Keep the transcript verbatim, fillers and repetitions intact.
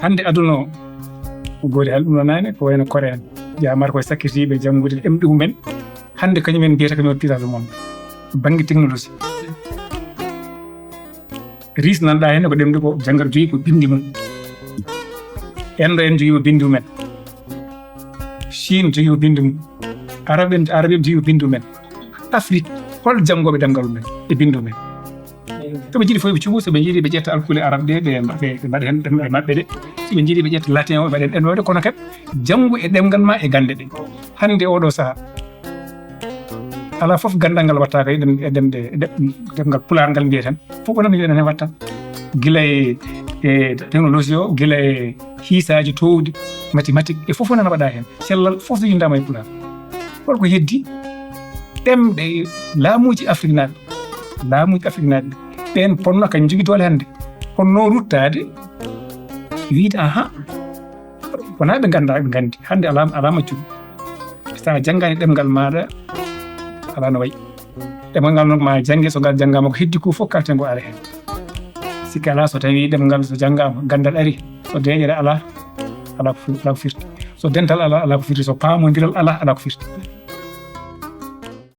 Hannde aduna o, ko goori hal ɗum nanaani, ko wayno Corée en. Jaamaar koye sakkitiiɓe janngude ɗemɗe mumen. Hannde kañum en mbiyata kañum puissance du monde. Bannge technologie. Riis nanɗa heen ko ɗemɗe ko janngat joyi ko binndi mum. Endo en joyi ko binndi mumen. Chine joyi ko binndi mum. Arabe en, Arabe en joyi ko binndi mumen. Afrique, hol janngooɓe ɗemngal mumen e binndi mumen? So ɓe njiɗi fof ɓe cuɓu, so ɓe njiɗi ɓe ƴetta alkule Arabe ɗe, ɓe mbaɗa heen ɗemɗe maɓɓe ɗe. So ɓe njiɗi ɓe ƴetta latin o, ɓe mbaɗa heen ɗemɗe, kono kadi janngu e ɗemngal ma e gannde ɗe. Hannde oɗo sahaa, alaa fof ganndal ngal waɗata ko e ɗem-, e ɗemɗe, e ɗem-, ɗemngal Pulaar ngal mbiyeten. Fof ko noon mbiɗen heen waɗata. Gila e, e technologie o, gila e hiisaaji toowɗi, mathématique, e fof fof nana waɗa heen. Cellal fof so yindaama e Pulaar. Holko heddi? Ɗemɗe laamuuji Afriknaaɓe, laamuuji Afriknaaɓe, ɓeen ponno kañum jogii doole hannde. Honno ruttaade, wiyde, aha, wonaa ɓe nganndaa, ɓe nganndi. Hannde alaa, alaa maccuɗo. So a janngaani ɗemngal maaɗa, alaa no wayi. Ɗemngal ngal noon ma jannge, so ngal janngaama ko heddi ko fof, kalte ngo ara heen. Sikke alaa, so tawii ɗemngal so janngaama, ganndal ari, so deeƴere alaa, alaa ko fu-, alaa ko firti. So dental alaa, alaa ko firti. So paamondiral alaa, alaa ko firti.